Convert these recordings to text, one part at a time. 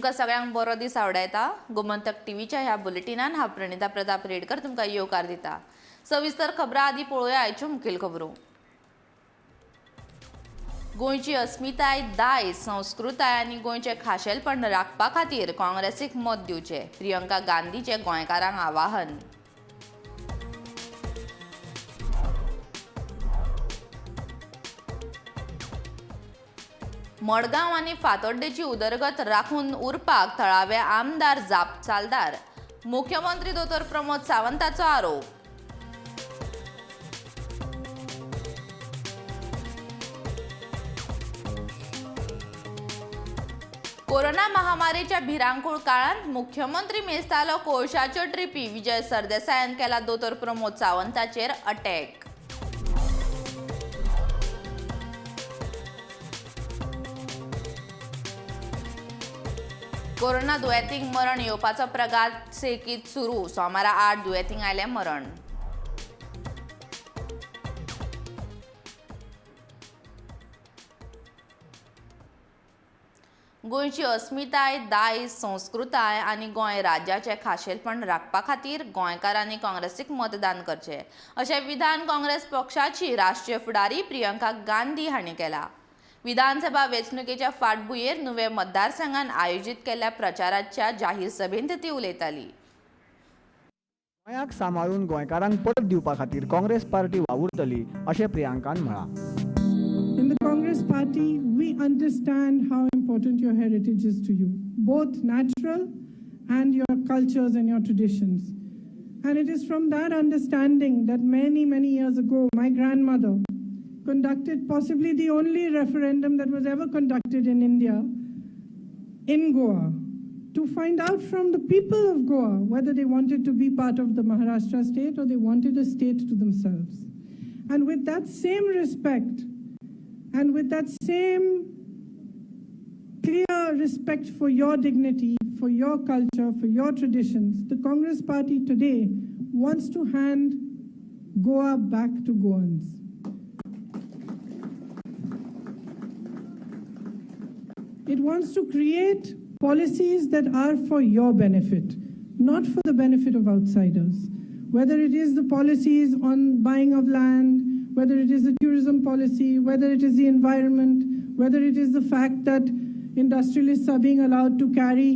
तुमकां सगळ्यांक बरो दीस आवडायता. गोमंतक टीव्हीच्या ह्या बुलेटिनान हांव प्रणिता प्रताप रेडकर तुमकां येवकार दिता. सविस्तर खबरां आदी पळोवया आयच्यो मुखेल खबरो. गोंयची अस्मिताय, दायज, संस्कृताय आनी गोंयचें खाशेलपण राखपा खातीर काँग्रेसीक मत दिवचें, प्रियंका गांधीचें गोंयकारांक आवाहन. मडगांव आनी फातोड्डेची उदरगत राखून उरपाक थळावे आमदार जापसालदार, मुख्यमंत्री दोतोर प्रमोद सावंताचो आरोप. कोरोना महामारीच्या भिरांकूळ काळांत मुख्यमंत्री मेजतालो कोळशाच्यो ट्रिपी, विजय सरदेसायान केला दोतोर प्रमोद सावंताचेर अटॅक. कोरोना दुयेंतींक मरण येवपाचो प्रघात सेगीत सुरू, सोमारा 8 दुयेंतींक आयलें मरण. गोंयची अस्मिताय, दायज, संस्कृताय आनी गोंय राज्याचें खाशेलपण राखपा खातीर गोंयकारांनी काँग्रेसीक मतदान करचें, अशें विधान काँग्रेस पक्षाची राष्ट्रीय फुडारी प्रियंका गांधी हांणी केलां. विधानसभा वेंचणुकेच्या फाटभुंयेर नुवें मतदारसंघान आयोजीत केल्ल्या प्रचाराच्या जाहीर सभेंत ती उलयताली. गोंयाक सांबाळून गोंयकारांक परत दिवपा खातीर काँग्रेस पार्टी वावुरतली अशें प्रियांकान म्हळां. In the Congress Party, we understand how important your heritage is to you, both natural and your cultures and your traditions. And it is from that understanding that many, many years ago, my grandmother conducted possibly the only referendum that was ever conducted in India, in Goa, to find out from the people of Goa whether they wanted to be part of the Maharashtra state or they wanted a state to themselves. And with that same respect, and with that same clear respect for your dignity, for your culture, for your traditions, the Congress Party today wants to hand Goa back to Goans. It wants to create policies that are for your benefit, not for the benefit of outsiders. Whether it is the policies on buying of land, whether it is the tourism policy, whether it is the environment, whether it is the fact that industrialists are being allowed to carry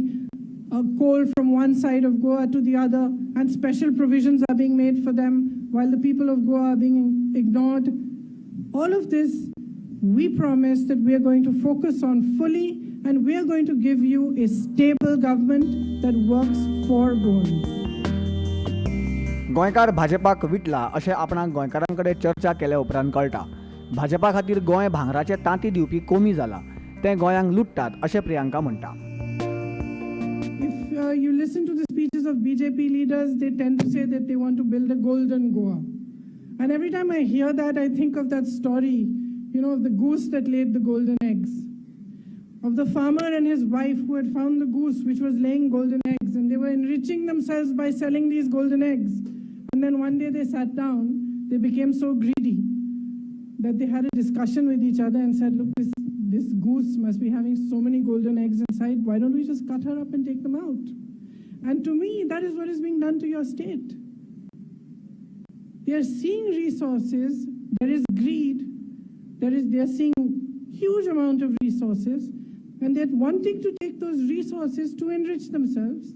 coal from one side of Goa to the other, and special provisions are being made for them while the people of Goa are being ignored. All of this, we promise that we are going to focus on fully, and we are going to give you a stable government that works for Goans. गोंयकार भाजपाक विटला अशें आपणाक गोंयकारां कडेन चर्चा केल्या उपरांत कळटा. भाजपा खातीर गोंय भांगराचे तांती दिवपी कोमी जाला, ते गोंयांक लुट्टात अशें प्रियांका म्हणटा. If you listen to the speeches of BJP leaders, they tend to say that they want to build a golden Goa. And every time I hear that, I think of that story of the goose that laid the golden eggs, of the farmer and his wife who had found the goose which was laying golden eggs, and they were enriching themselves by selling these golden eggs. And then one day they sat down, they became so greedy that they had a discussion with each other and said, "Look, this goose must be having so many golden eggs inside. Why don't we just cut her up and take them out?" And to me, that is what is being done to your state. They are seeing resources, there is greed, they are seeing huge amount of resources, and they're wanting to take those resources to enrich themselves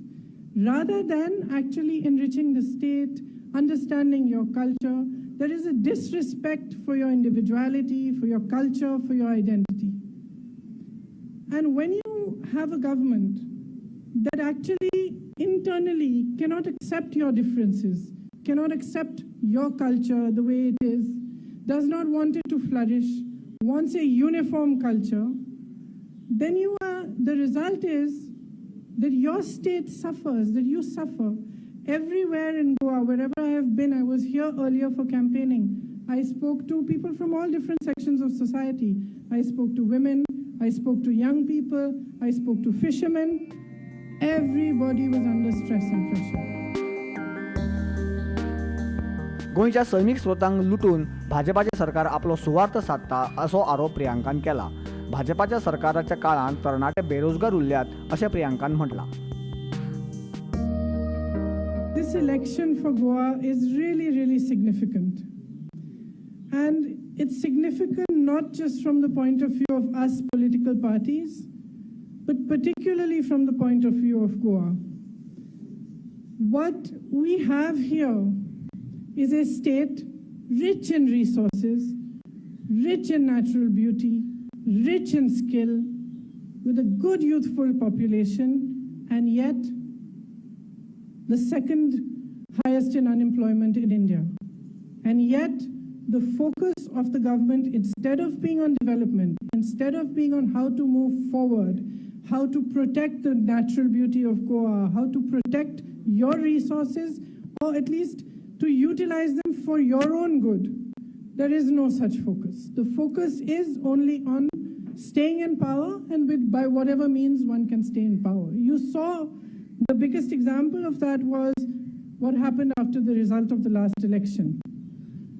rather than actually enriching the state, understanding your culture. There is a disrespect for your individuality, for your culture, for your identity. And when you have a government that actually internally cannot accept your differences, cannot accept your culture the way it is, does not want it to flourish, wants a uniform culture, then the result is that your state suffers, that you suffer. Everywhere in Goa, wherever I have been, I was here earlier for campaigning. I spoke to people from all different sections of society. I spoke to women, I spoke to young people, I spoke to fishermen. Everybody was under stress and pressure. गोंयच्या सैमीक स्रोतांक लुटून भाजपाचें सरकार आपलो सुवार्थ सादता असो आरोप प्रियांकान केला. भाजपाच्या सरकाराच्या काळांत तरणाटे बेरोजगार उरल्यात अशें प्रियांकान म्हटलां. This election for Goa is really, really significant. And it's significant not just from the point of view of us political parties, but particularly from the point of view of Goa. What we have here is a state rich in resources, rich in natural beauty, rich in skill, with a good youthful population, and yet the second highest in unemployment in India. And yet, the focus of the government, instead of being on development, instead of being on how to move forward, how to protect the natural beauty of Goa, how to protect your resources, or at least to utilize them for your own good, there is no such focus. The focus is only on staying in power and with by whatever means one can stay in power. You saw the biggest example of that was what happened after the result of the last election.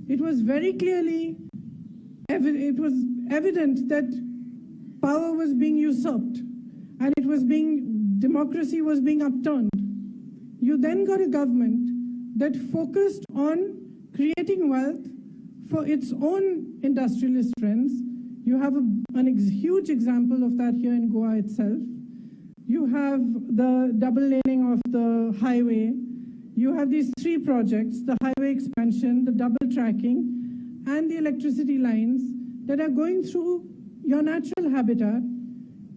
It was very clearly, it was evident that power was being usurped and it was being, democracy was being upturned. You then got a government that focused on creating wealth for its own industrialist friends. You have a huge example of that here in Goa itself. You have the double laning of the highway. You have these three projects, the highway expansion, the double tracking, and the electricity lines that are going through your natural habitat,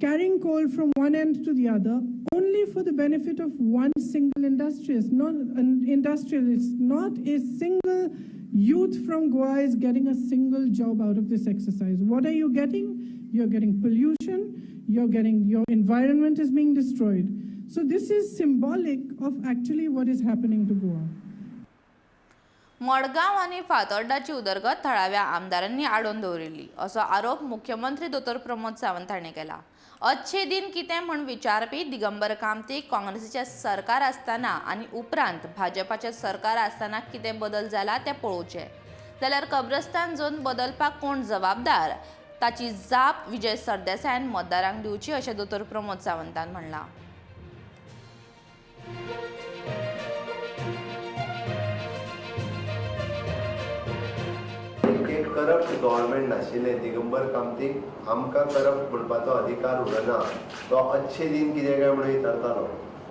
carrying coal from one end to the other, only for the benefit of one single industrialist, not an industrialist, not a single youth from Goa is getting a single job out of this exercise. What are you getting? You're getting pollution, you're getting your environment is being destroyed. So this is symbolic of actually what is happening to Goa. Madgaon आनी फातोर्डाची उदरगत थळाव्या आमदारांनी आडोवन दवरिल्ली असो आरोप मुख्यमंत्री दोतोर प्रमोद सावंत हांणी केला. अच्छे दिन कितें म्हूण विचारपी दिगंबर कामतीक काँग्रेसीचें सरकार आसतना आनी उपरांत भाजपाचें सरकार आसतना कितें बदल जाला तें पळोवचें, जाल्यार कब्रस्तान झोन बदलपाक कोण जबाबदार ताची जाप विजय सरदेसायान मतदारांक दिवची अशें दोतोर प्रमोद सावंतान म्हणलां. एक करप्ट गव्हर्मेंट नाशिल्लें दिगंबर कामतीक आमकां करप्ट म्हणपाचो अधिकार उरना. तो अच्छे दिन कितें काय म्हणून विचारतालो.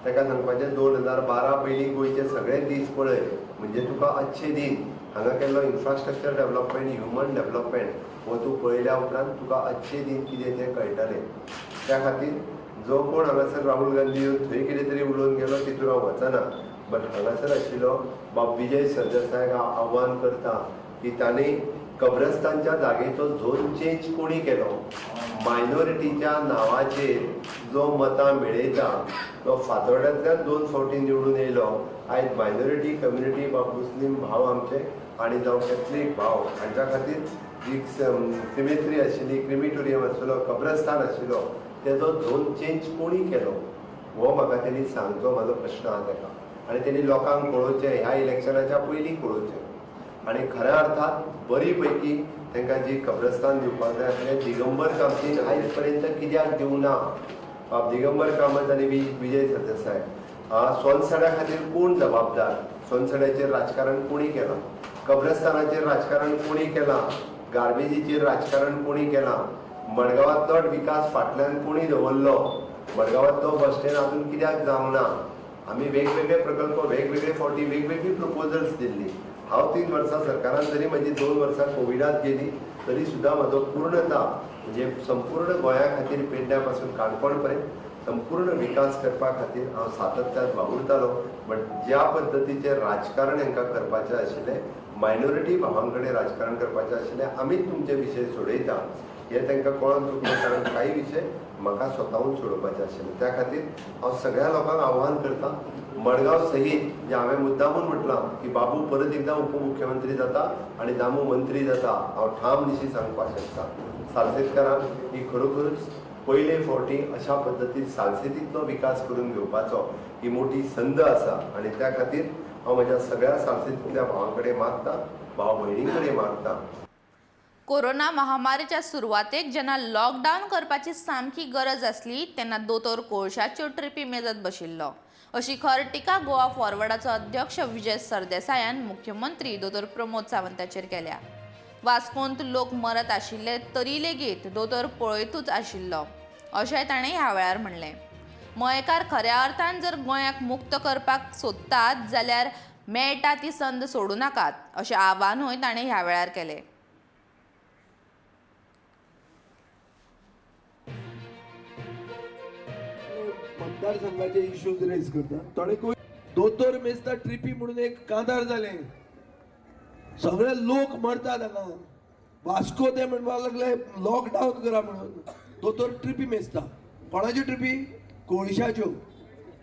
ताका सांगपाचें, 2012 पयलीं गोंयचे सगळे दीस पळय, म्हणजे तुका अच्छे दिन. हांगा केल्लो इन्फ्रास्ट्रक्चर डेव्हलपमेंट, ह्युमन डेव्हलपमेंट हो तूं पळयल्या उपरांत तुका अच्छे दिन कितें तें कळटलें. त्या खातीर जो कोण हांगासर राहुल गांधी येवन थंय कितें तरी उलोवन गेलो तितून हांव वचना, बट हांगासर आशिल्लो बाब विजय सरदेसायाक हांव आव्हान करता की तांणी कब्रस्तानच्या जागेचो झोन चेंज कोणी केलो? मायनॉरिटीच्या नांवाचेर जो मतां मेळयता तो फातोर्ड्यांतल्यान दोन फावटी निवडून येयलो. आयज मायनॉरिटी कम्युनिटी वा मुस्लीम भाव आमचे आनी जावं कॅथलीक भाव हांच्या खातीर जी सिमेत्री आशिल्ली, क्रिमिटोरियम आशिल्लो, कब्रस्तान आशिल्लो, तेजो झोन चेंज कोणी केलो हो म्हाका तेणी सांगचो. म्हाजो प्रश्न आहा तेका आनी तेणी लोकांक कळोवचें, ह्या इलेक्शनाच्या पयलीं कळोवचें. आनी खऱ्या अर्थान बरी पैकी तांकां जी कब्रस्तान दिवपाक जाय आसलें, दिगंबर कामतीन आयज पर्यंत कित्याक दिवंक ना? बाब दिगंबर कामत आनी विजय सरदेसाय, सोनसड्या खातीर कोण जबाबदार? सोनसड्याचेर राजकारण कोणी केलां? कब्रस्तानाचेर राजकारण कोणी केलां? गार्बेजीचेर राजकारण कोणी केलां? मडगांवांतलो विकास फाटल्यान कोणी दवरलो? मडगांवांतलो बस स्टँड अजून कित्याक जावंक ना? आमी वेगवेगळे प्रकल्प वेगवेगळे फावटी वेगवेगळी प्रपोजल्स दिल्ली. हांव 3 वर्सां सरकारान जरी म्हजी 2 वर्सां कोविडात गेली तरी सुद्दां म्हजो पूर्णता म्हणजे संपूर्ण गोंया खातीर पेडण्या पासून काणकोण पर्यंत संपूर्ण विकास करपा खातीर हांव सातत्यान वावुरतालो. बट ज्या पद्दतीचें राजकारण हांकां करपाचें आशिल्लें, मायनॉरिटी भावां कडेन राजकारण करपाचें आशिल्लें, आमीच तुमचे विशय सोडयता हें तांकां कळोन चुकलें, कारण कांय विशय म्हाका स्वताहून सोडोवपाचे आशिल्ले. त्या खातीर हांव सगळ्या लोकांक आव्हान करता, मडगांव सहीत, जे हांवें मुद्दामून म्हटलां की बाबू परत एकदां उपमुख्यमंत्री जाता आनी दामू मंत्री जाता, हांव ठाम निशी सांगपाक शकता. सालसेतकारांक ही खरोखरूच पयले फावटी अशा पद्दतीन सालसेतींतलो विकास करून घेवपाचो ही मोठी संद आसा आनी त्या खातीर हांव म्हज्या सगळ्या सालसेतींतल्या भावां कडेन मागता, भाव भयणीं कडेन मागता. कोरोना महामारीच्या सुरवातेक जेन्ना लॉकडावन करपाची सामकी गरज आसली तेन्ना दोतोर कोळशाच्यो ट्रिपी मेजत बशिल्लो अशी खर टिका गोवा फॉरवर्डाचो अध्यक्ष विजय सरदेसायान मुख्यमंत्री दोतोर प्रमोद सावंताचेर केल्या. वास्कोंत लोक मरत आशिल्ले तरी लेगीत दोतोर पळयतूच आशिल्लो अशेंय ताणें ह्या वेळार म्हणलें. मयेकार खऱ्या अर्थान जर गोंयाक मुक्त करपाक सोदतात जाल्यार मेळटा ती संद सोडूं नाकात अशें आवाहनूय ताणें ह्या वेळार केलें. मतदारसंघाचे इश्यूज रेज करता थोडे दोतोर मेजता ट्रिपी म्हणून एक कांतार जालें, सगळे लोक मरतात हांगा. वास्को ते म्हणपाक लागले लॉकडावन करा म्हणून, दोतोर ट्रिपी मेजता. कोणाच्यो ट्रिपी? कोळशाच्यो.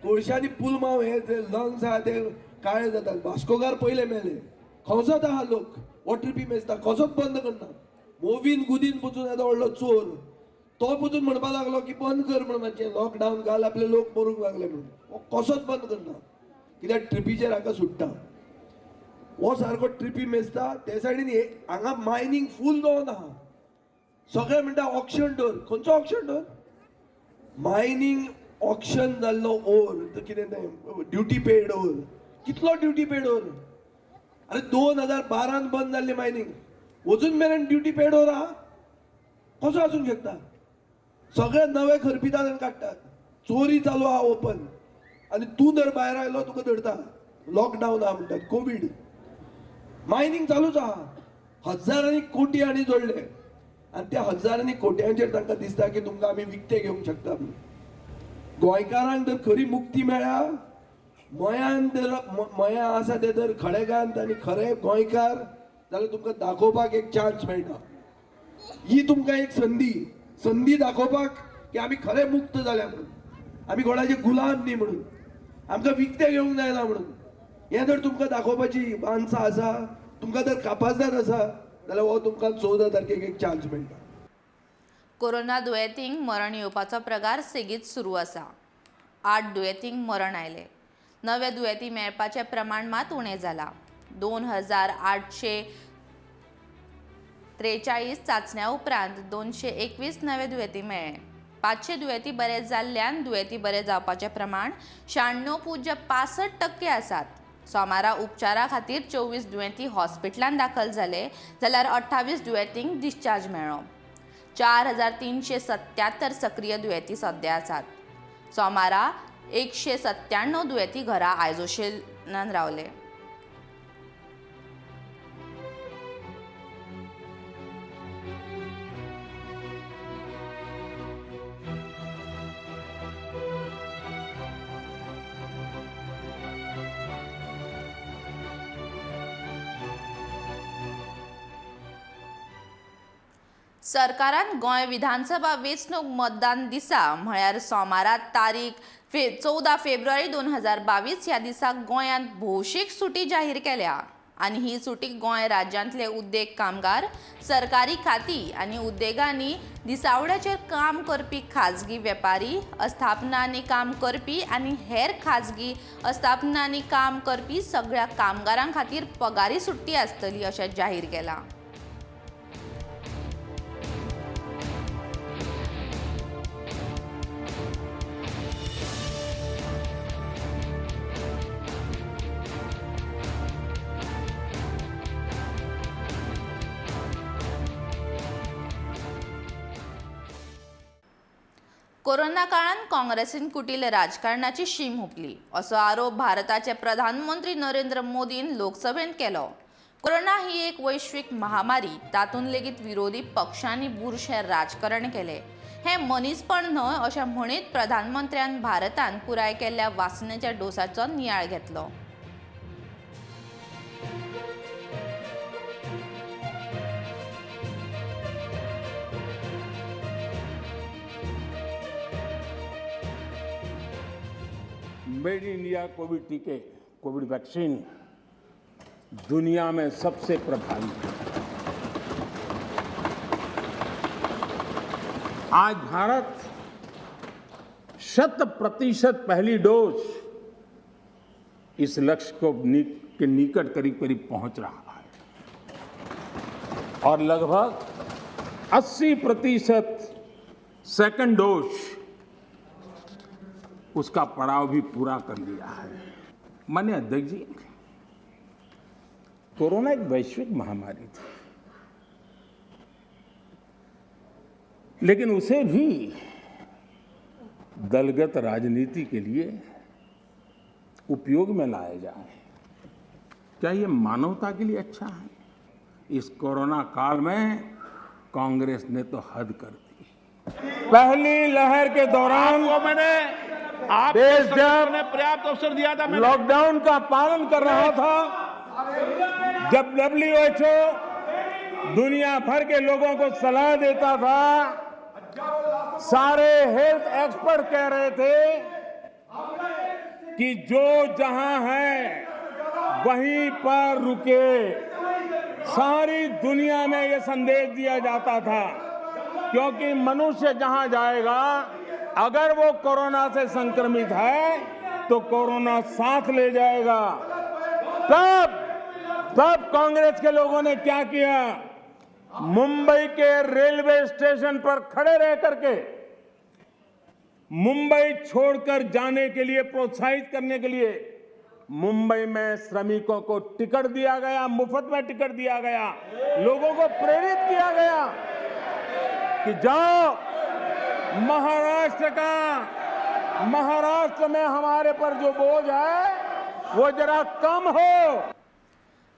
कोळशांनी पुलमाव हे जे लंग्स आहा ते काळे जातात. वास्कोकार पयले मेले. खंयचोच आहा लोक हो ट्रिपी मेजता, कसोच बंद करना. मोवीन गुदीन पसून येदो व्हडलो चोर तो पसून म्हणपाक लागलो की बंद कर म्हणून, मातशें लॉकडावन घाल, आपले लोक मरूंक लागले म्हणून. हो कसोच बंद करना कित्याक ट्रिपीचेर हाका सुट्टा. हो सारको ट्रिपी मेजता. ते सायडीन हांगा मायनींग फूल जावन आहा. सगळे म्हणटा ऑक्शन दवर. खंयचो ऑक्शन दवर? मायनींग ऑक्शन जाल्लो ओर कितें तें ड्युटी पेड ओर. कितलो ड्युटी पेड ओर? अरे 2012 बंद जाल्ली मायनींग, अजून मेरेन ड्युटी पेड ओर आहा. कसो आसूंक शकता? सगळे नवे खरपितात आनी काडटात. चोरी चालू आहा ओपन, आनी तूं जर भायर आयलो तुका धरता. लॉकडावन आहा म्हणटात, कोवीड, मायनींग चालूच आहा. हजारांनी कोटी आनी जोडले आनी त्या हजारांनी कोट्यांचेर तांकां दिसता की तुमकां आमी विकते घेवंक शकता म्हणून. गोंयकारांक जर खरी मुक्ती मेळ्ळ्या, मयान जर मया आसा ते जर खडेगांत आनी खरे गोंयकार जाल्यार तुमकां दाखोवपाक एक चान्स मेळटा. ही तुमकां एक संदी, संदी दाखोवपाक की आमी खरे मुक्त जाल्या म्हणून, आमी कोणाचे गुलाम न्ही म्हणून, आमकां विकते घेवंक जायना म्हणून. हें जर तुमकां दाखोवपाची मानसा आसा, तुमकां जर कापाजदार आसा जाल्यार हो तुमकां 14 तारखेक एक चान्स मेळटा. कोरोना दुयेंतींक मरण येवपाचो प्रकार सेगीत सुरू आसा. 8 दुयेंतींक मरण आयलें. नवे दुयेंती मेळपाचें प्रमाण मात उणें जालां. 2843 चांचण्या उपरांत 221 नवे दुयेंती मेळ्ळे. 500 दुयेंती बरे जाल्ल्यान दुयेंती बरे जावपाचें प्रमाण 96.65% आसात. सोमारा उपचारा खातीर 24 दुयेंती हॉस्पिटलांत दाखल जाले जाल्यार 28 दुयेंतींक डिस्चार्ज मेळ्ळो. 4377 सक्रीय दुयेंती सद्या आसात. सोमारा 197 दुयेंती घरा आयसोलेशनान रावले. सरकारान गोंय विधानसभा वेंचणूक मतदान दिसा म्हळ्यार सोमारा तारीख 14 फेब्रुवारी 2022 ह्या दिसा गोंयांत भौशीक सुटी जाहीर केल्या आनी ही सुटी गोंय राज्यांतले उद्देग कामगार, सरकारी खाती आनी उद्देगांनी दिसावड्याचेर काम करपी खाजगी वेपारी आस्थापनांनी काम करपी आनी हेर खाजगी आस्थापनांनी काम करपी सगळ्या कामगारां खातीर पगारी सुट्टी आसतली अशें जाहीर केलां. कोरोना काळान काँग्रेसीन कुटील राजकारणाची शीम हुपली असो आरोप भारताचे प्रधानमंत्री नरेंद्र मोदीन लोकसभेंत केलो. कोरोना ही एक वैश्वीक महामारी, तातूंत लेगीत विरोधी पक्षांनी बुरशें राजकारण केलें, हें मनीसपण न्हय अशें म्हणीत प्रधानमंत्र्यान भारतान पुराय केल्ल्या वासिनाच्या डोसाचो नियाळ घेतलो. मेड इन इंडिया कोविड टीके, कोविड वैक्सीन दुनिया में सबसे प्रभावी है। आज भारत 100% पहली डोज इस लक्ष्य को के निकट करीब करीब पहुंच रहा है और लगभग 80% सेकंड डोज उसका पड़ाव भी पूरा कर लिया है। माननीय अध्यक्ष जी, कोरोना एक वैश्विक महामारी थी, लेकिन उसे भी दलगत राजनीति के लिए उपयोग में लाया जाए, क्या ये मानवता के लिए अच्छा है? इस कोरोना काल में कांग्रेस ने तो हद कर दी। पहली लहर के दौरान मैंने आप देश जब ने पर्याप्त अवसर दिया था, लॉकडाउन का पालन कर रहा था, जब WHO दुनिया भर के लोगों को सलाह देता था, सारे हेल्थ एक्सपर्ट कह रहे थे कि जो जहां है वहीं पर रुके। सारी दुनिया में ये संदेश दिया जाता था, क्योंकि मनुष्य जहां जाएगा अगर वो कोरोना से संक्रमित है तो कोरोना साथ ले जाएगा। तब कांग्रेस के लोगों ने क्या किया, मुंबई के रेलवे स्टेशन पर खड़े रह करके मुंबई छोड़कर जाने के लिए प्रोत्साहित करने के लिए मुंबई में श्रमिकों को टिकट दिया गया, मुफ्त में टिकट दिया गया, लोगों को प्रेरित किया गया कि जाओ महाराष्ट्र में हमारे पर जो बोझ है वो जरा कम हो।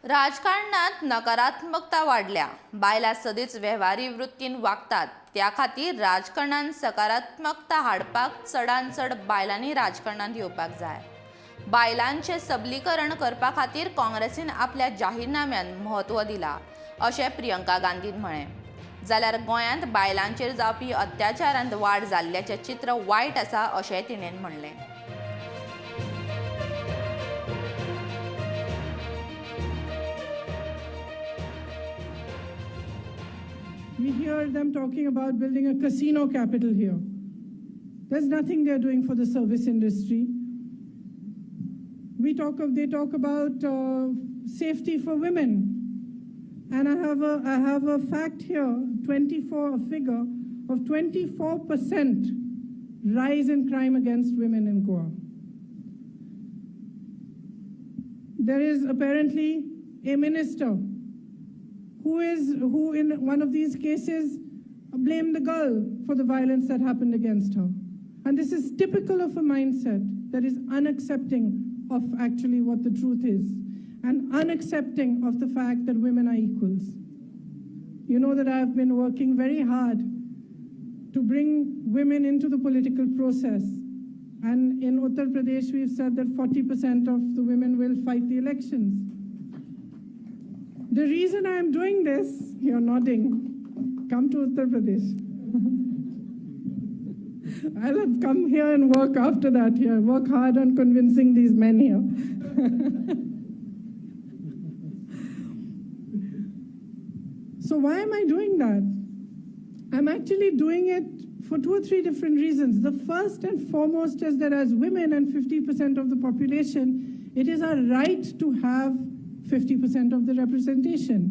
राजकारणात नकारात्मकता वाडल्या, बायलां सदींच वेव्हारी वृत्तीन वागतात, त्या खातीर राजकारणान सकारात्मकता हाडपाक चडान चड बायलांनी राजकारणांत येवपाक जाय। बायलांचें सबलीकरण करपा खातीर काँग्रेसीन आपल्या जाहीरनाम्यान म्हत्व दिलां अशें प्रियंका गांधीन म्हळें। जाल्यार गोंयांत बायलांचेर जावपी अत्याचारांत वाड जाल्ल्याचें चित्र वायट आसा अशेंय तिणें म्हणलें। We hear them talking about building a casino capital here. There's nothing they're doing for the service industry. They talk about safety for women. And I have a fact here, a figure of 24% rise in crime against women in Goa. There is apparently a minister who in one of these cases blamed the girl for the violence that happened against her. And this is typical of a mindset that is unaccepting of actually what the truth is and unaccepting of the fact that women are equals. You know that I have been working very hard to bring women into the political process. And in Uttar Pradesh, we've said that 40% of the women will fight the elections. The reason I am doing this, you're nodding, come to Uttar Pradesh. I'll have come here and work after that here, work hard on convincing these men here. So why am I doing that? I'm actually doing it for 2 or 3 different reasons. The first and foremost is that as women and 50% of the population, it is our right to have 50% of the representation.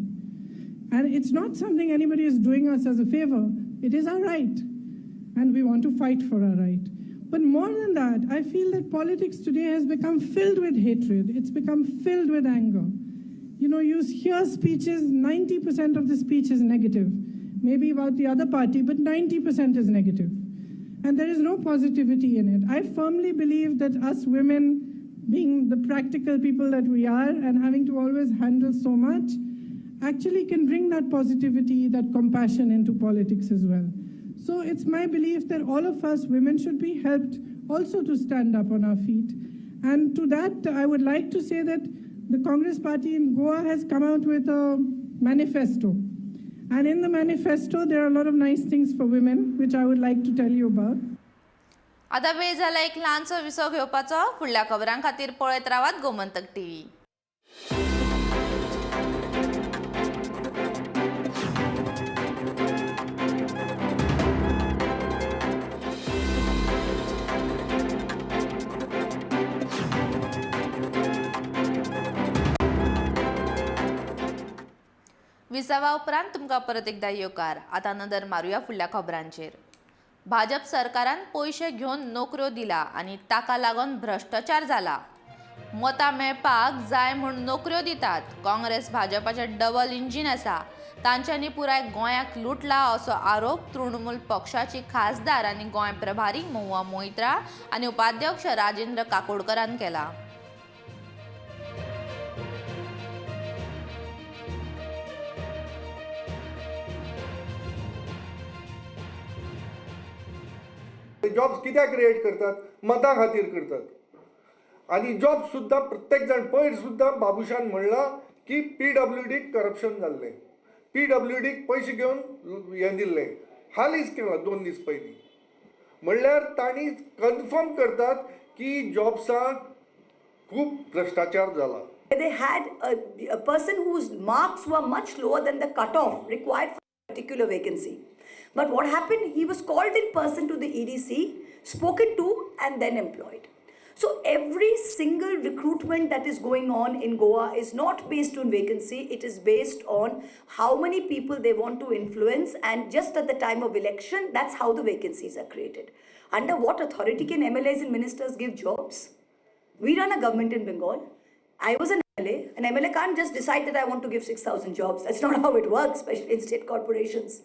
And it's not something anybody is doing us as a favor. It is our right. And we want to fight for our right. But more than that, I feel that politics today has become filled with hatred. It's become filled with anger. You know, you hear speeches, 90% of the speech is negative. Maybe about the other party, but 90% is negative. And there is no positivity in it. I firmly believe that us women, being the practical people that we are and having to always handle so much, actually can bring that positivity, that compassion into politics as well. So it's my belief that all of us women should be helped also to stand up on our feet. And to that, I would like to say that the Congress party in Goa has come out with a manifesto. And in the manifesto, there are a lot of nice things for women, which I would like to tell you about. आता वेळ झाला एक ल्हानसो विसव घेवपाचो. फुडल्या खबरां खातीर पळयत रावात गोमंतक टीव्ही. विसावा उपरांत तुमकां परत एकदा येवकार. आतां नदर मारुया फुडल्या खबरांचेर. भाजप सरकारान पयशे घेवन नोकऱ्यो दिला आनी ताका लागून भ्रश्टाचार जाला. मतां मेळपाक जाय म्हूण नोकऱ्यो दितात. काँग्रेस भाजपाचें डबल इंजीन आसा. तांच्यांनी पुराय गोंयाक लुटला असो आरोप तृणमूल पक्षाची खासदार आनी गोंय प्रभारी महुआ मोइत्रा आनी उपाध्यक्ष राजेंद्र काकोडकरान केला. जॉब्स कित्याक क्रिएट करतात? मतां खातीर करतात. आनी जॉब सुद्दां प्रत्येक जाण पयर सुद्दां बाबुशान म्हणलां की पीडब्ल्यूडीक करप्शन जाल्लें, पीडब्ल्यूडीक पयशे घेवन हें दिल्लें, हालींच केलां 2 दीस पयलीं. म्हणल्यार तांणी कन्फर्म करतात की जॉब्सांक खूब भ्रश्टाचार जाला. They had a person whose marks were much lower than the cutoff required for a particular vacancy. But what happened, he was called in person to the EDC, spoken to and then employed. So every single recruitment that is going on in Goa is not based on vacancy, it is based on how many people they want to influence, and just at the time of election, that's how the vacancies are created. Under what authority can MLAs and ministers give jobs? We run a government in Bengal. I was an MLA. An MLA can't just decide that I want to give 6,000 jobs. That's not how it works, especially in state corporations.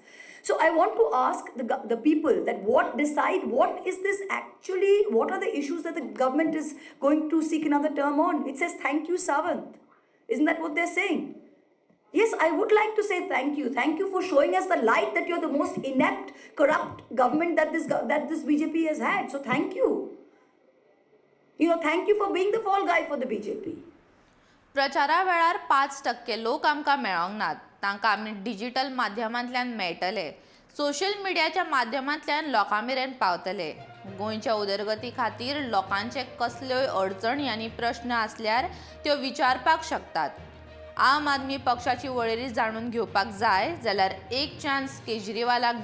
So I want to ask the people that what decide what is this actually, what are the issues that the government is going to seek another term on? It says, thank you, Savant. Isn't that what they're saying? Yes, I would like to say thank you. Thank you for showing us the light that you're the most inept, corrupt government that this BJP has had. So thank you. You know, thank you for being the fall guy for the BJP. प्रचारा वेळार 5% लोक आमकां मेळोंक नात, तांकां आमी digital माध्यमांतल्यान मेळटले, social मिडियाच्या माध्यमांतल्यान लोकां मेरेन पावतले. गोंयच्या उदरगती खातीर लोकांचे कसल्योय अडचणी आनी प्रश्न आसल्यार त्यो विचारपाक शकतात. आम आदमी पक्षाची वळेरी जाणून घेवपाक जाय जाल्यार एक चान्स केजरीवालाक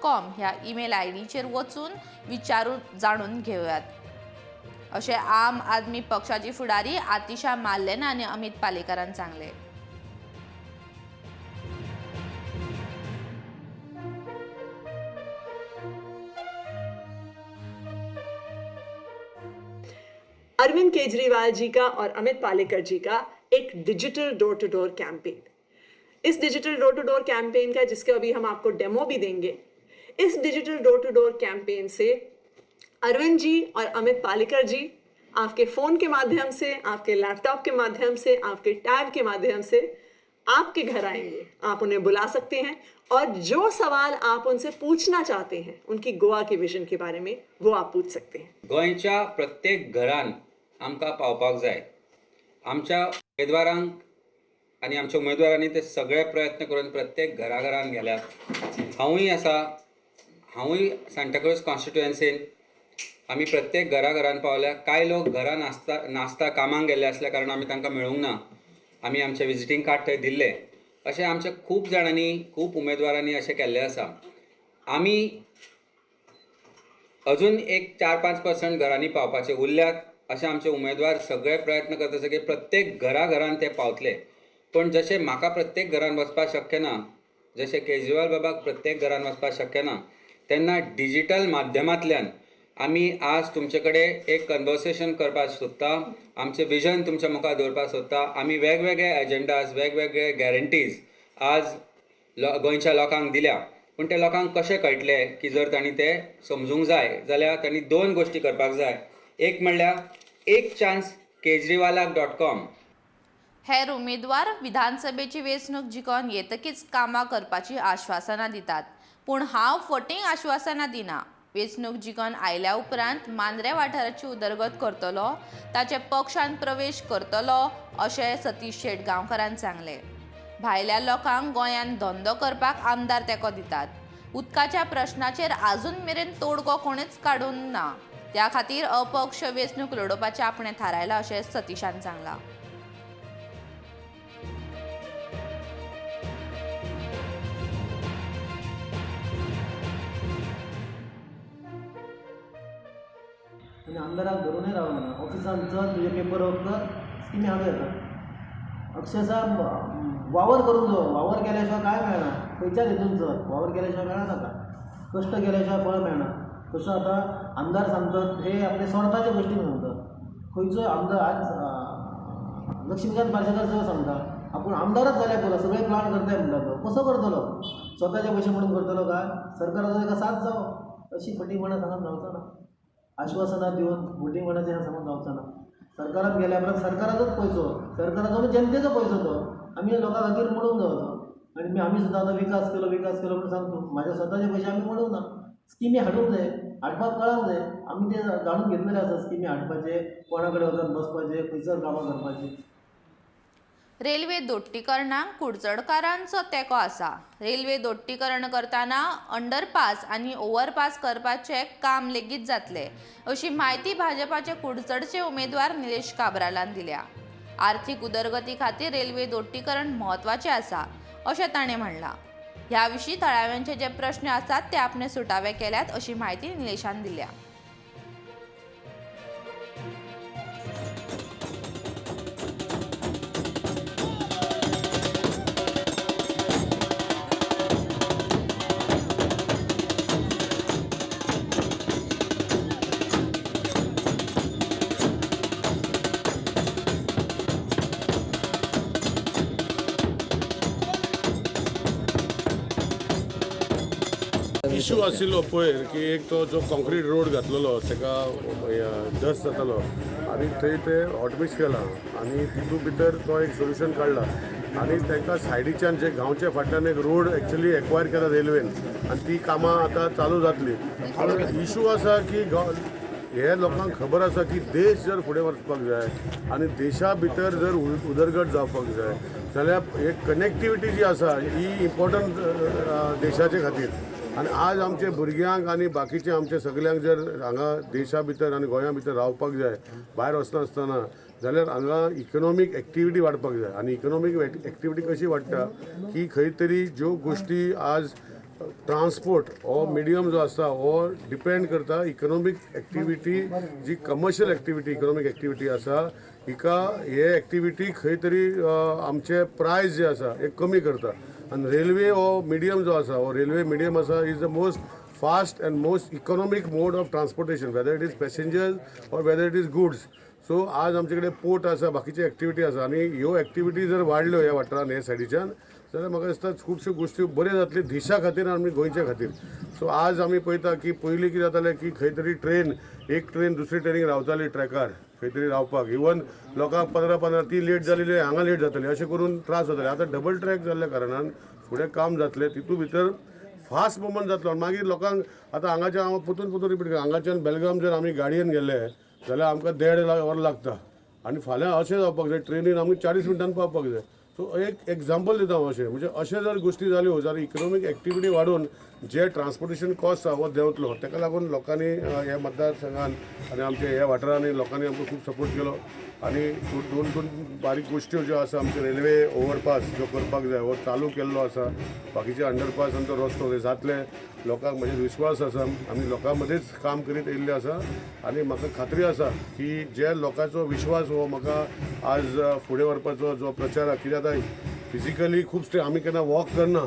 .com ह्या ईमेल आयडीचेर वचून विचारून जाणून घेवयात, अशें आम आदमी पक्षाची फुडारी आतिशा मार्लेना आनी अमित पालेकरान सांगलें. अरविंद केजरीवाल जी का और अमित पालेकर जी का एक digital door to door campaign. Is digital door to door campaign का, जिसके अभी हम आपको डेमो भी देंगे, इस digital door to door campaign से अरविंद जी और अमित पालेकर जी आपके फ़ोन के माध्यम से, आपके लैपटॉप के माध्यम से, आपके टैब के माध्यम से आपके घर आएंगे। आप उन्हें बुला सकते हैं और जो सवाल आप उनसे पूछना चाहते हैं उनकी गोवा के विजन के बारे में, वो आप पूछ सकते हैं। गोंयच्या प्रत्येक घरान आमकां पावपाक जाय. आमच्या उमेदवारांक आनी आमच्या उमेदवारांनी ते सगळे प्रयत्न करून प्रत्येक घराघरान गेल्यात. हांवूय आसा, हांवूय सांताक्रूज कॉन्स्टिट्युएन्सीन आमी प्रत्येक घराघरान पावल्या. कांय लोक घरान नासता कामाक गेल्ले आसल्या कारणान आमी तांकां मेळूंक ना. आमी आमचें विजिटींग कार्ड थंय दिल्लें. अशें आमच्या खूब जाणांनी, खूब उमेदवारांनी अशें केल्लें आसा. आमी अजून एक 4-5% घरांनी पावपाचे उरल्यात. अशें आमचे उमेदवार सगळे प्रयत्न करता आसा की प्रत्येक घराघरान ते पावतले. पूण जशें म्हाका प्रत्येक घरान वचपाक शक्य ना, जशें केजरीवाल बाबाक प्रत्येक घरान वचपाक शक्य ना, तेन्ना डिजिटल माध्यमांतल्यान आमी आज तुमचे कडेन एक कन्वर्सेशन करपाक सोदता. आमचें विजन तुमच्या मुखार दवरपाक सोदता. आमी वेगवेगळे एजेंडाज, वेगवेगळे गॅरंटीज आज गोंयच्या लोकांक दिल्या. पूण ते लोकांक कशें कळटलें की जर तांणी ते समजूंक जाय जाल्यार तांणी 2 गोश्टी करपाक जाय. एक म्हणल्यार एक चान्स केजरीवालाक .com. हेर उमेदवार विधानसभेची वेंचणूक जिखोवन येतकीच कामां करपाची आश्वासनां दितात, पूण हांव फटींग आश्वासनां दिना. वेंचणूक जिखोवन आयल्या उपरांत मांद्रे वाठाराची उदरगत करतलो, ताचे पक्षान प्रवेश करतलो, अशें सतीश शेटगांवकारान सांगलें. भायल्या लोकांक गोंयांत धंदो करपाक आमदार तेंको दितात. उदकाच्या प्रश्नाचेर आजून मेरेन तोडगो कोणेच काडूंक ना, त्या खातीर अपक्ष वेंचणूक लडोवपाचें आपणें थारायलां, अशें सतीशान सांगलां. आनी आमदाराक धरूनय रावना. ऑफिसान चल, तुजे पेपर वर्क कर, स्किमी हाडूं येता. अक्षरशः वावर करूंक जायो. वावर केल्या शिवाय कांय मेळना, खंयच्याच हितून सर वावर केल्या शिवाय मेळना ताका, कश्ट केल्या शिवाय फळ मेळना. तसो आतां आमदार सांगतात हे आपले स्वार्थाच्या गोश्टी सांगतात. खंयचोय आमदार आज लक्ष्मीकांत पार्सेकार सुद्दां सांगता आपूण आमदारच जाल्यार पुरो, सगळे प्लान करताय म्हणटा तो. कसो करतलो? स्वताचे पयशे म्हणून करतलो काय? सरकाराचो ताका साथ जावो. अशी फटींगपणां सांगत जावचो ना, आश्वासनां दिवन फटींगपणाचें सांगून जावचो ना. सरकारान गेल्या उपरांत सरकाराचोच पयसो, सरकाराचो म्हणजे जनतेचो पयसो तो आमी लोकां खातीर मोडूंक जावो तो. आनी आमी सुद्दां आतां विकास केलो विकास केलो म्हणून सांगता, म्हाज्या स्वताचे पयशे आमी मोडूंक ना. स्किमी हाडूंक जाय, हाडपाक कळांक जाय. आमी ते जाणून घेतलेले आसा स्किमी हाडपाचे, कोणा कडेन वचून बसपाचें, खंयसर कामां करपाचीं. रेल्वे दोट्टीकरणाक कुडचडकारांचो तेंको आसा. रेल्वे दोट्टीकरण करतना अंडरपास आनी ओव्हरपास करपाचें काम लेगीत जातलें अशी म्हायती भाजपाचे कुडचडचे उमेदवार निलेश काब्रालान दिल्या. आर्थीक उदरगती खातीर रेल्वे दोट्टीकरण म्हत्वाचें आसा अशें ताणें म्हणलां. ह्या विशीं थळाव्यांचे जे प्रश्न आसात ते आपणे सुटावे केल्यात अशी म्हायती निलेशान दिल्या. इशू आशिल्लो पयर की एक तो जो कॉन्क्रीट रोड घातलेलो ताका डस्ट जातालो आनी थंय ते हॉटमिक्स केला आनी तितू भितर तो एक सोल्युशन काडला आनी तांकां सायडीच्यान जे गांवच्या फाटल्यान एक रोड एक्चुली एक्वायर केला रेल्वेन आनी ती कामां आतां चालू जातली. इशू आसा की हे लोकांक खबर आसा की देश जर फुडें वचपाक जाय आनी देशा भितर जर उदरगत जावपाक जाय जाल्यार एक कनेक्टिविटी जी आसा ही इम्पॉर्टंट देशाचे खातीर. आनी आज आमचे भुरग्यांक आनी बाकीचे आमचे सगल्यांक जर हांगा देशा भितर आनी गोंया भितर रावपाक जाय भायर वचनासतना जाल्यार हांगा इकनॉमीक एक्टिविटी वाडपाक जाय. आनी इकनॉमीक एक्टिविटी कशी वाडटा की खंय तरी ज्यो गोश्टी आज ट्रान्सपोर्ट हो मिडियम जो आसा हो डिपेंड करता इकनॉमीक एक्टिविटी जी कमर्शियल एक्टिविटी इकनॉमीक एक्टिविटी आसा हिका हे एक्टिविटी खंय तरी आमचे प्रायस जे आसा हे कमी करता. आनी रेल्वे हो मिडियम जो आसा हो रेल्वे मिडियम आसा is the most fast and most economic mode of transportation whether it is passengers or whether it is goods. So आज आमचे कडेन पोर्ट आसा, बाकीचे एक्टिविटी आसा आनी ह्यो एक्टिविटी जर वाडल्यो ह्या वाठारान हे सायडीच्यान जाल्यार म्हाका दिसता खुबश्यो गोश्टी बऱ्यो जातल्यो देशा खातीर आनी गोंयच्या खातीर. सो आज आमी पळयता की पयलीं कितें जातालें की खंय तरी ट्रेन एक ट्रेन दुसरी ट्रेनीक रावताली ट्रॅकार खंय तरी रावपाक, इवन लोकांक 15-15 ती लेट जाली हांगा लेट जाताली अशें करून त्रास जाताले. आतां डबल ट्रॅक जाल्ल्या कारणान फुडें काम जातलें, तितू भितर फास्ट मुवमेंट जातलो. आनी मागीर लोकांक आतां हांगाच्यान हांव परतून परतून रिपीट करता, हांगाच्यान बेलगाम जर आमी गाडयेन गेले जाल्यार आमकां 1.5 वर लागता आनी फाल्यां अशें जावपाक जाय ट्रेनीन आमी 40 मिनटान पावपाक जाय. सो एक एग्जाम्पल दिता हांव अशें म्हणजे अशें जर गोश्टी जाल्यो जाल्यार इकनॉमीक एक्टिविटी वाडोवन जे ट्रान्सपोर्टेशन कॉस्ट आसा हो देंवतलो. ताका लागून लोकांनी ह्या मतदारसंघान आनी आमच्या ह्या वाठारांनी लोकांनी आमकां खूब सपोर्ट केलो. आनी दोन दोन बारीक गोश्ट्यो ज्यो आसा आमचे रेल्वे ओवरपास जो करपाक जाय हो चालू केल्लो आसा, बाकीचे अंडरपास आनी तो रस्तो जातले. लोकांक म्हजेर विश्वास आसा, आमी लोकां मदींच काम करीत येयल्ले आसा आनी म्हाका खात्री आसा की जे लोकांचो विश्वास हो म्हाका आज फुडें व्हरपाचो जो प्रचार आसा. कित्याक आतां फिजिकली खूब आमी केन्ना वॉक करना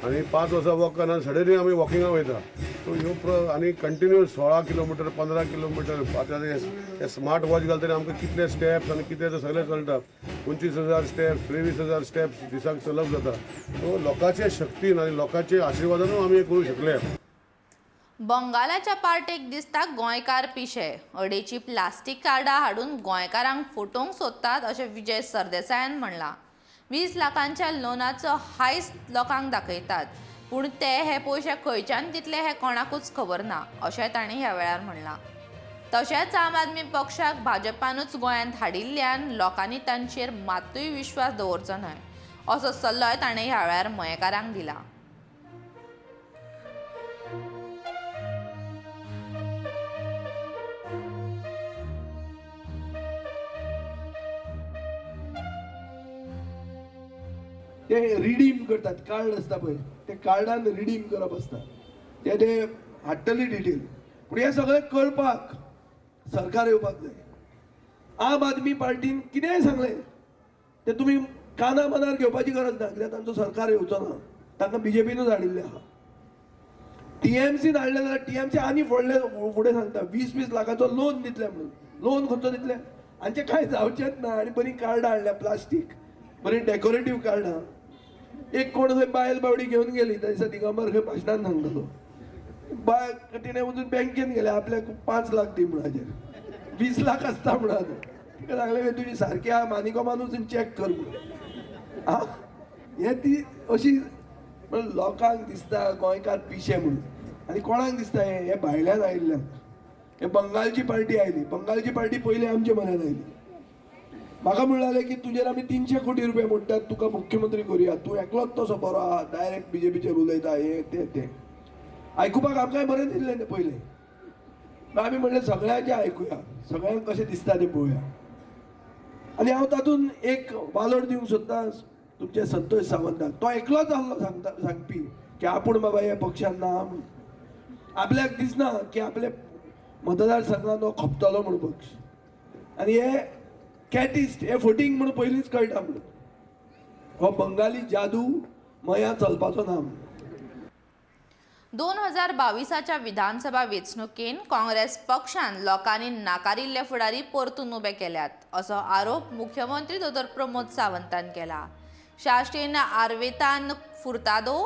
आनी 5 वर्सां वॉक करना, सडनली आमी वॉकिंगाक वयता. सो ह्यो आनी कंटिन्यू 16 किलोमिटर 15 किलोमिटर आतां हे स्मार्ट वॉच घालतकीर आमकां कितले स्टेप्स आनी कितें तें सगळें कळटा. 25,000 स्टेप्स 23,000 स्टेप्स दिसाक चलप जाता. सो लोकांचे शक्तीन आनी लोकांचे आशिर्वादानूय आमी हें करूं शकले. बंगालाच्या पार्टेक दिसता गोंयकार पिशे, अडेची प्लास्टीक कार्डां हाडून गोंयकारांक फटोवंक सोदतात अशें विजय सरदेसायान म्हणलां. 20 लाखांच्या लोनाचो हायस लोकांक दाखयतात पूण ते हे पयशे खंयच्यान दितले हें कोणाकूच खबर ना अशें तांणी ह्या वेळार म्हणलां. तशेंच आम आदमी पक्षाक भाजपानूच गोंयांत हाडिल्ल्यान लोकांनी तांचेर मातूय विश्वास दवरचो न्हय असो सल्लोय ताणें ह्या वेळार मयेकारांक दिला. ते रिडीम करतात, कार्ड आसता पळय ते कार्डान रिडीम करप आसता, ते ते हाडटले डिटेल. पूण हें सगळें कळपाक सरकार येवपाक जाय. आम आदमी पार्टीन कितेंय सांगलें तें तुमी काना मनार घेवपाची गरज ना, कित्याक तांचो सरकार येवचो ना, तांकां बीजेपीनूच हाडिल्लें आहा. टीएमसीन हाडलें जाल्यार टीएमसी आनी फुडले फुडें सांगता 20-20 लाखाचो लोन दितले म्हणून. लोन खंयचो दितले? हांचें कांय जावचेंच ना. आनी बरीं कार्डां हाडल्या, प्लास्टीक, बरीं डेकोरेटीव कार्डां. एक कोण खंय बायल बावडी घेवन गेली त्या दिसा दिगंबर खंय भाशणान सांगतालो, बाय तिणें वचून बँकेन गेले आपल्याक 5 लाख दी म्हणून, हाजेर 20 लाख आसता म्हणून. तिका सांगलें तुजी सारकी आहा मानिकोमान वचून चॅक कर म्हणून. आं, हें ती अशी म्हण लोकांक दिसता गोंयकार पिशे म्हणून. आनी कोणाक दिसता हें? हें भायल्यान आयिल्ल्यांक. हे बंगालची पार्टी आयली, बंगालची पार्टी पयलीं आमच्या मनान आयली. म्हाका म्हणलें की तुजेर आमी 300 कोटी रुपया मोडटात, तुका मुख्यमंत्री करुया, तूं एकलोच तसो बरो आहा, डायरेक्ट बीजेपीचेर उलयता, हें तें तें. आयकुपाक आमकांय बरें दिसलें तें पयलें. आमी म्हणलें सगळ्यांचें आयकुया, सगळ्यांक कशें दिसता तें पळोवया. आनी हांव तातूंत एक वालोर दिवंक सोदता तुमच्या संतोष सावंताक. तो एकलोच आहलो सांगता सांगपी की आपूण बाबा ह्या पक्षान ना म्हणून. आपल्याक दिसना की आपल्या मतदारसंघान हो खपतलो म्हणून पक्ष. आनी हे कॅटिस्ट हे फटींग म्हणून पयलींच कळटा म्हणून. हो बंगाली जादू मया चलपाचो ना म्हणून. 2022च्या विधानसभा वेंचणुकेन काँग्रेस पक्षान लोकांनी नाकारिल्ले फुडारी परतून उबे केल्यात असो आरोप मुख्यमंत्री दोतोर प्रमोद सावंतान केला. शास्त्रीन आर्वेतान फुर्तादो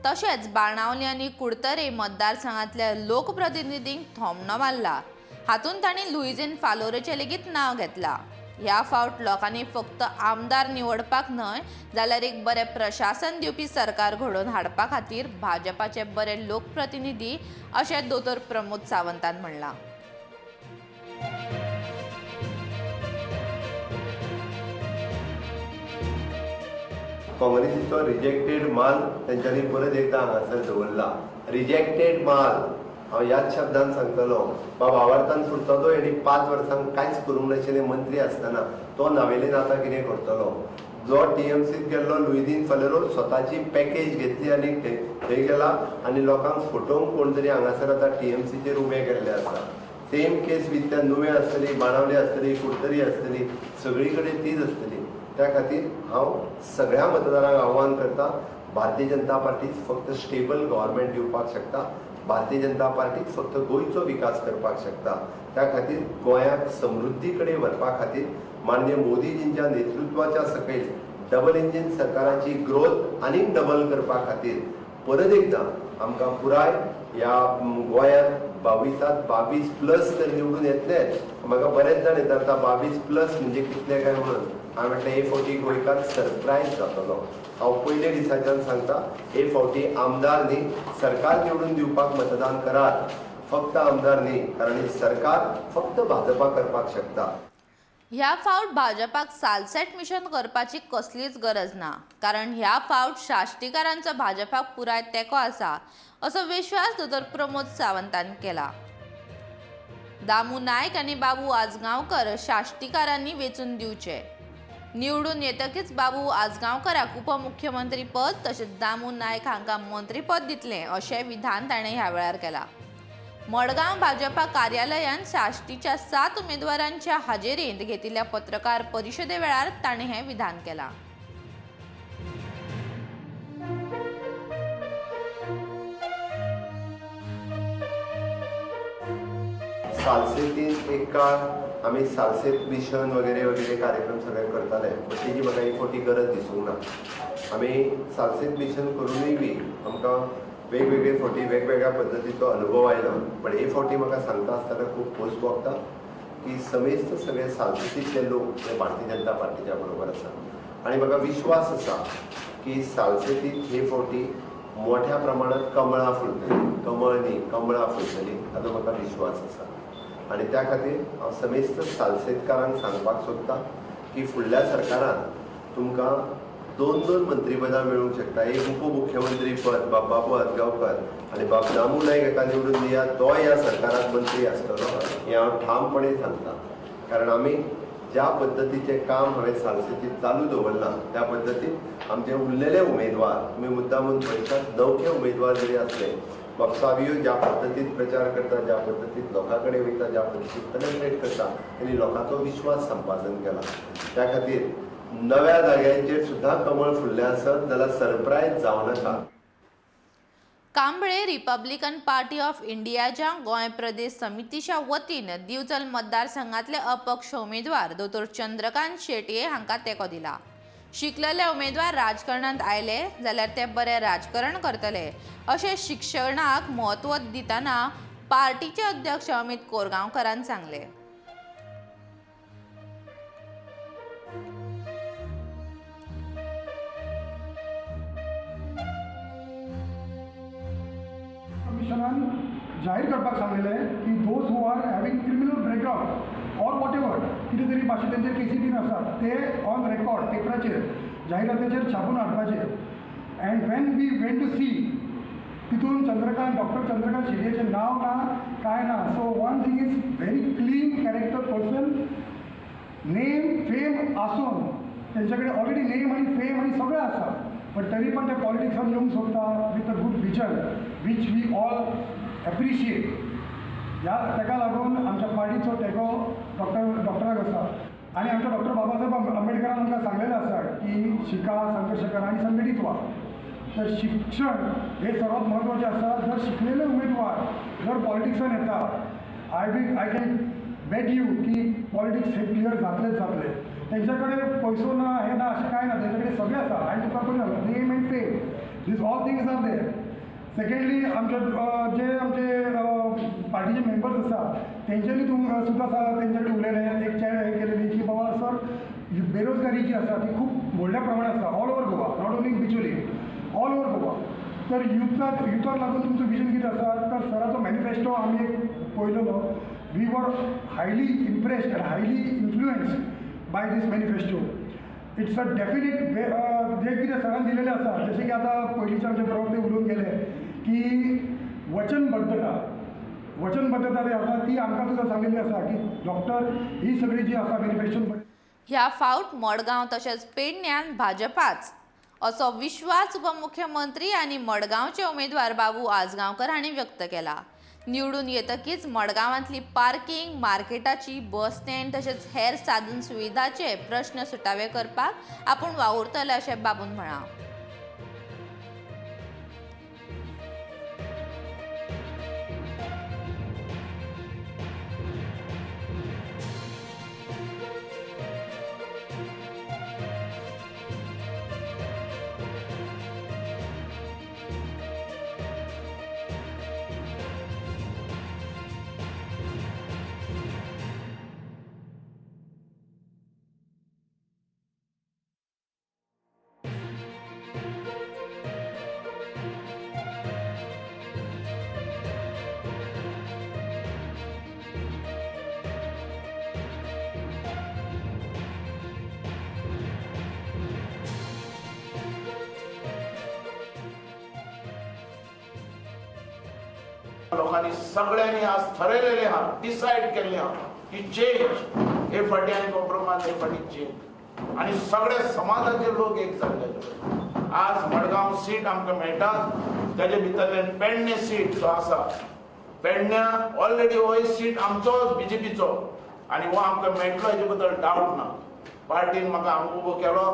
तशेंच बाणावली आनी कुडतरे मतदारसंघांतल्या लोकप्रतिनिधींक थोमणो मारला. हातूंत तांणी लुईझिन फालोरेचें लेगीत नांव घेतलां. ह्या फावट लोकांनी फक्त आमदार निवडपाक न्हय जाल्यार एक बरें प्रशासन दिवपी सरकार घडोवन हाडपा खातीर भाजपाचे बरे लोकप्रतिनिधी अशें दोतोर प्रमोद सावंतान म्हणलां. काँग्रेसीचो रिजेक्टेड माल तेंच्यांनी परत एकदां हांगासर दवरला. रिजेक्टेड माल हांव ह्याच शब्दान सांगतलो. बाब आवार्थान फुरतलो हेणी 5 वर्सांक कांयच करूंक नाशिल्ले मंत्री आसतना तो नावेलीन आतां कितें करतलो? जो टीएमसीत गेल्लो लुईदीन फालेरो स्वताची पॅकेज घेतली आनी थंय गेला आनी लोकांक फटोवंक कोण तरी हांगासर आतां टीएमसीचेर उबे केल्ले आसा. सेम केस वीथ त्या नुवें आसतली, बाणावली आसतली, कुडतरी आसतली, सगळी कडेन तीच आसतली. त्या खातीर हांव सगळ्या मतदारांक आव्हान करता, भारतीय जनता पार्टी फक्त स्टेबल गव्हर्मेंट दिवपाक शकता, भारतीय जनता पार्टी फक्त गोंयचो विकास करपाक शकता. त्या खातीर गोंयाक समृद्धी कडेन व्हरपा खातीर माननीय मोदीजींच्या नेतृत्वाच्या सकयल डबल इंजीन सरकाराची ग्रोथ आनीक डबल करपा खातीर परत एकदां आमकां पुराय ह्या गोंयांत 22 प्लस तर निवडून येतलेच. म्हाका बरेच जाण येतात 22 प्लस म्हणजे कितले काय म्हणून. हांवें म्हटलें हे फावटी गोंयकार सरप्रायज जातलो. हांव पयले दिसाच्यान सांगता, हे फावटी आमदार न्ही सरकार निवडून दिवपाक मतदान करात, फक्त आमदार न्ही, कारण सरकार फक्त भाजपा करपाक शकता. ह्या फावट भाजपाक सालसेट मिशन करपाची कसलीच गरज ना, कारण ह्या फावट साश्टीकारांचो भाजपाक पुराय तेंको आसा असो विश्वास दोतोर प्रमोद सावंतान केला. दामू नायक आनी बाबू आजगांवकर साश्टीकारांनी वेंचून दिवचे. निवडून येतकीच बाबू आजगांवकराक उपमुख्यमंत्री पद तशेंच दामू नायक हांकां मंत्रीपद दितलें अशें विधान ताणें ह्या वेळार केलां. मडगांव भाजपा कार्यालयांत साश्टीच्या 7 उमेदवारांच्या हाजेरींत घेतिल्ल्या पत्रकार परिशदे वेळार ताणें हें विधान केलां. सालसेतीन एक काळ आमी सालसेत मिशन वगैरे वगैरे कार्यक्रम सगळे करताले, पण तेजी म्हाका एक फावटी गरज दिसूंक ना. आमी सालसेत मिशन करुनूय बी आमकां वेगवेगळे फावटी वेगवेगळ्या पद्दतीचो अनुभव आयलो. पण हे फावटी म्हाका सांगता आसतना खूब खोस भोगता की समेस्त सगळे सालसेतींतले लोक हे भारतीय जनता पार्टीच्या बरोबर आसा आनी म्हाका विश्वास आसा की सालसेतीत हे फावटी मोठ्या प्रमाणात कमळां फुलतली, कमळ न्ही कमळां फुलतली हाचो म्हाका विश्वास आसा. आनी त्या खातीर हांव समेस्त सालसेतकारांक सांगपाक सोदता की फुडल्या सरकारान तुमकां 2-2 मंत्रीपदां मेळूंक शकता. एक उपमुख्यमंत्री पद बाब बाबू आजगांवकर आनी बाब दामू नायक हाका निवडून दिया, तोय ह्या सरकारांत मंत्री आसतलो हें हांव ठामपणे सांगता. कारण आमी ज्या पद्दतीचें काम हांवें सालसेतीत चालू दवरलां त्या पद्दतीन आमचे उरलेले उमेदवार, तुमी मुद्दामून पळयतात, नवखे उमेदवार जरी आसले, बाब सावियो ज्या पद्दतीन प्रचार करता, ज्या पद्दतीन लोकां कडेन वयता, ज्या पद्दतीन पेनेट्रेट करता, तेणी लोकांचो विश्वास संपादन केला. त्या खातीर नव्या जाग्यांचेर सुद्दां कमळ फुल्लें आसत जाल्यार सरप्रायज जावं नाका. कांबळे रिपब्लिकन पार्टी ऑफ इंडियाच्या गोंय प्रदेश समितीच्या वतीन दिवचल मतदारसंघातले अपक्ष उमेदवार दोतोर चंद्रकांत शेटये हांकां तेंको दिला. शिकलेले उमेदवार राजकारणांत आयले जाल्यार ते बरें राजकारण करतले अशें शिक्षणाक म्हत्व दितना पार्टीचे अध्यक्ष अमित कोरगांवकरान सांगलें. कमिशनान जाहीर करपाक सांगलेलें की those who are having criminal background or whatever कितें तरी भाशेन तेंचेर केसी बीन आसात ते ऑन रेकॉर्ड पेपराचेर जाहिरातीचेर छापून हाडपाचे. And when we went to see तितून चंद्रकांत डॉक्टर चंद्रकांत शेटयेचें नांव ना कांय ना. So one thing is very clean character person, name fame आसून तेंचे कडेन ऑलरेडी नेम आनी फेम आनी सगळें आसा, पण तरी पण ते पॉलिटिक्सान येवंक सोदता with a good vision which we all appreciate. ह्या ताका लागून आमच्या पार्टीचो तेंको डॉक्टराक आसा आनी आमच्या डॉक्टर बाबासाहेब आंबेडकरान आमकां सांगलेलें आसा की शिका, संघर्श करा आनी संघटीत व्हा. तर शिक्षण हे सर्वात म्हत्वाचें आसा. जर शिकलेले उमेदवार जर पॉलिटिक्सान येता, I can bet you की पॉलिटिक्स हे क्लियर जातलेच जातले. तेंच्या कडेन पयसो ना हें ना अशें कांय ना, तेंच्या कडेन सगळें आसा. आनी तुका पळय name and fame, these all things are there. Secondly आमचे जे आमचे पार्टीचे मेंबर्स आसा तेंच्यांनी सुद्दां तेंच्या कडेन उलयलें, एक चॅट हें केलेली की बाबा सर बेरोजगारी जी आसा ती खूब व्हडल्या प्रमाणात आसा all over Goa, not only in Bicholim, all over Goa. तर युथाक लागून तुमचो विजन कितें आसा तर सराचो मॅनिफेस्टो आमी एक पळयलेलो. We were highly impressed and highly influenced by this manifesto. It's a definite जे कितें सरान दिलेलें आसा, जशें की आतां पयलींचे आमचे प्रवक्ते उलोवन गेले की वचनबद्धता, वचनबद्धता जी आसा ती आमकां सुद्दां सांगिल्ली आसा की डॉक्टर ही सगळी जी आसा मॅनिफेस्टो. ह्या फावट मडगांव तशेंच पेडण्यान भाजपाच असो विश्वास उपमुख्यमंत्री आनी मडगांवचे उमेदवार बाबू आजगांवकर हांणी व्यक्त केला. निवडून येतकीच मडगांवांतली पार्किंग, मार्केटाची, बस स्टँड तशेंच हेर साधन सुविधाचे प्रश्न सुटावे करपाक आपूण वावुरतले अशें बाबून म्हळां. लोकांनी सगळ्यांनी आज ठरयलेलें आहा, डिसायड केल्लें आहा की चेंज हे फाटी आनी कॉम्प्रोमायज हे फाटी चेंज, आनी सगळे समाजाचे लोक एक जाल्ले. आज मडगांव सीट आमकां मेळटा, ताजे भितरल्यान पेडणे सीट जो आसा, पेडण्या ऑलरेडी हो सीट आमचोच बीजेपीचो आनी हो आमकां मेळटलो हेजे बद्दल डावट ना. पार्टीन म्हाका हांगा उबो केलो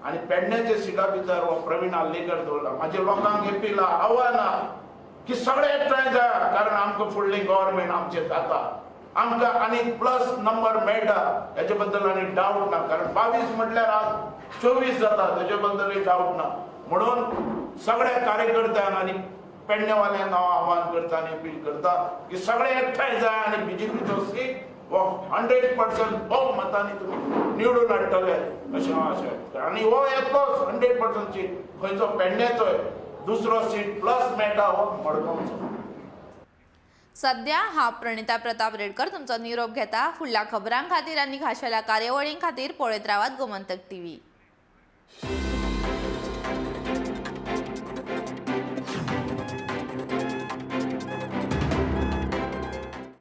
आनी पेडण्याच्या सिटा भितर हो प्रवीण आर्लेकर दवरला. म्हाजे लोकांक एपील आव्हान आहा की सगळे एकठांय जाय, कारण आमकां फुडली गव्हर्मेंट आमचें जाता, आमकां आनी प्लस नंबर मेळटा हेजे बद्दल आनी डावट ना, कारण 22 म्हटल्यार आज 24 जाता, तेजे बद्दलय डावट ना. म्हणून सगळ्या कार्यकर्त्यांक आनी पेडणेवाल्यांक हांव आव्हान करता आनी अपील करता की सगळे एकठांय जाय आनी बीजेपीचो सीट हो 100% बहुमतांनी तुमी निवडून हाडटले अशें हांव आशा करता. आनी हो येतलोच 100% सीट, खंयचो पेडण्याचोय दुसरो सीट प्लस मेळटा हो मडगांवचो. सध्या हांव प्रणिता प्रताप रेडकर तुमचो निरोप घेता. फुडल्या खबरां खातीर आनी खाशेल्या कार्यावळीं खातीर पळयत रावात गोमंतक टीव्ही.